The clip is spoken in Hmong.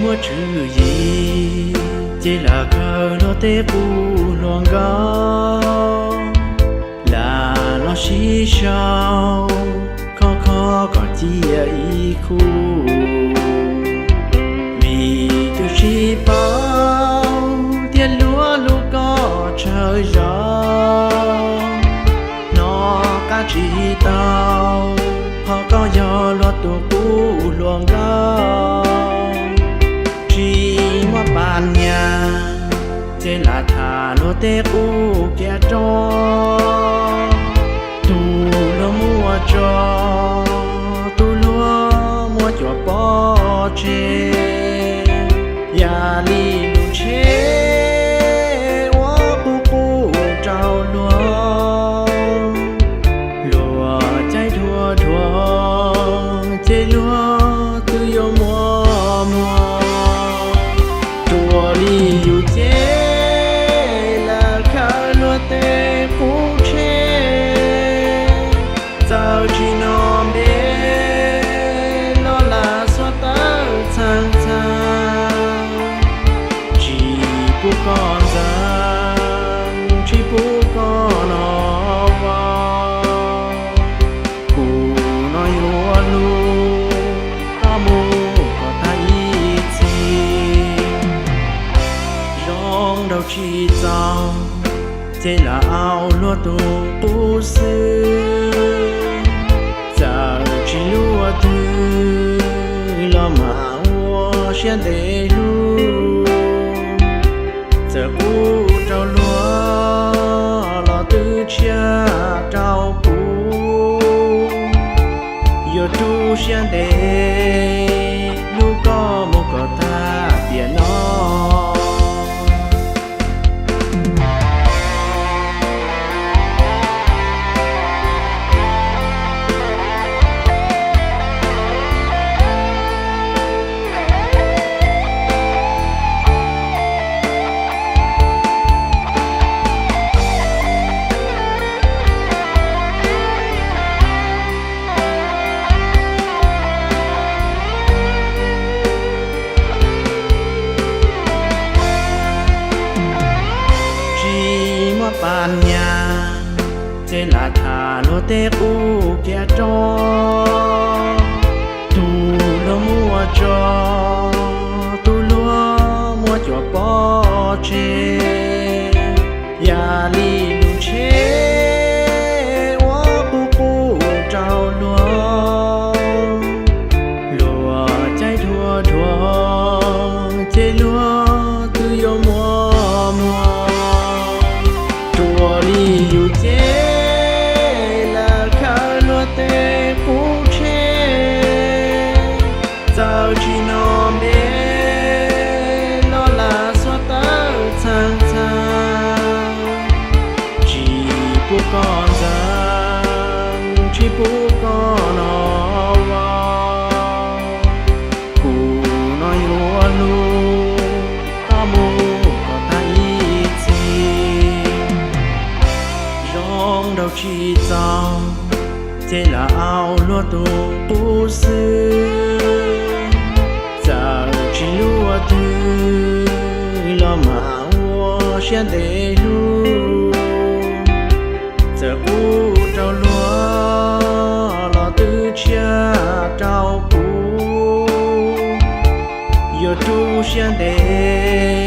Muaj tswv yim ces lam khaws luag tej qub hluas nkauj, lam los sib sau, khov kho kom cia ib khub. Vim tus sib paub thiab luag lub koj tshaw zog, hnov qab tsis tau qhov koj yog luag tus qub hluas nkauj. Tsis muaj pas nyas ces lam tham luag tej qub kiav roj, tus luag muaj tso, tus luag muaj cuam pov tseg. Yam li lub tsheb uas qub qub rau luag, luag caij dhuav dhuav ces luag twb yuav muaj muag. Dua li yus ces lam khaws luag tej qub tsheb, txawm tsis hnov npe los lam xuas tawv txheej txheej. Tsis pub koj ntxeev, tsis pub koj hnov vau. Kuv no yuav hlub koj mus kom tag ib txhis. Zoo nraug tsis txaus ces lam au luag tus qub xwb. Txawm tsis luaj twg los mas ua siab ntev hlub. Txawm qub rau luag los twb tshiab rau kuv. Yuav rub siab ntev hlub koj mus kom tag tiam no. Tsis muaj pas nyas ces lam tham luag tej qub kiav roj, tus luag muaj tso, tus luag muaj cuam pov tseg. Yam li lub tsheb uas qub qub rau luag, luag caij dhuav dhuav ces luag twb yuav muaj muag. Dua li yus ces lam khaws luag tej qub tsheb, txawm tsis hnov npe los lam xuas tawv txheej txheej. Tsis pub koj ntxeev, tsis pub koj hnov vau. Kuv no yuav hlub koj mus kom tag ib txhis. Zoo nraug tsis txaus ces lam au luag tus qub xwb. Txawm tsis luaj twg los mas ua siab ntev hlub. Txawm qub rau luag los twb tshiab rau kuv. Yuav rub siab ntev